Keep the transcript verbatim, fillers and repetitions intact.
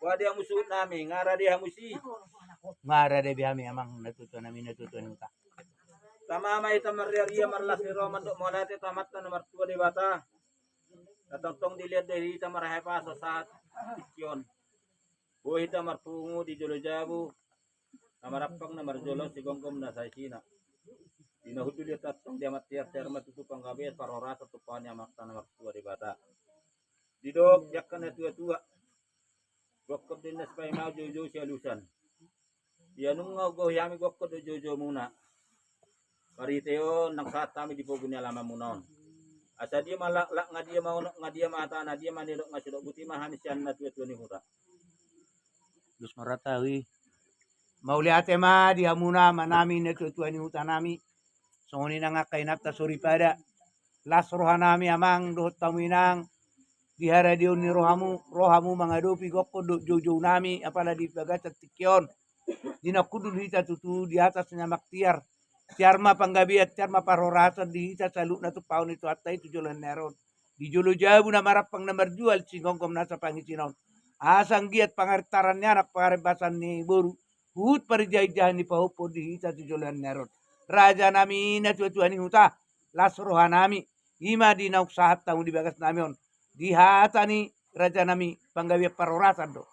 Nga rade hamu suhut nami, nga rade hamu si. Nga rade be hami amang natuatua nami, natuatua ni huta. Tama ma hita marriaria marlas ni roha mandok mauliate tu Amanta na martua Debata. Na tongtong dilehon do hita marhaepason sahat tingki on. Boi hita marpungu di jolo jabu na marampang na marjolo sigomgom na saisina. Di na hundul i tongtong di Amanta tiar, tiar ma tutu panggabean parhorasan tumpahon ni Amanta na martua Debata. Didok di angka natuatua, gokhon do inna sipaimahon, joujou sialusan. Ia nunga hugohi hami gokhon do joujoumuna. Marhite on nang sahat hami di pogu ni alamanmuna on. Asa dia ma laklak, nga dia ma unok, nga dia ma hata, nga dia ma nidok, nga sidok, boti ma hami sian natuatua ni huta. Dos marata i. Mauliate ma di hamuna amanami natuatua ni huta nami. Songon i nang angka inanta soripada. Las rohanami amang dohot hamu inang. Di haradeon ni rohamu, rohamu mangadopi gokhon dohot joujounami, apala di bagasan tingki on. Di na hundul hita tutu di atas ni Amanta tiar. Tiar ma panggabean, tiar ma parhorasan di hita saluhutna tumpahon ni Tuhanta i tu joloan ni ari on. Di jolo jabu na marampang na marjual sigomgom nasa pangisina on. Asa anggiat pangarintaran ni anak, pangarimbasan ni boru, huhut parinjahit jaha ni pahompu di hita tu joloan ni ari on. Rajanami natuatua ni huta, las rohanami, i ma di naung sahat hamu di bagasnami on. Di hata ni rajanami panggabean parhorasan do.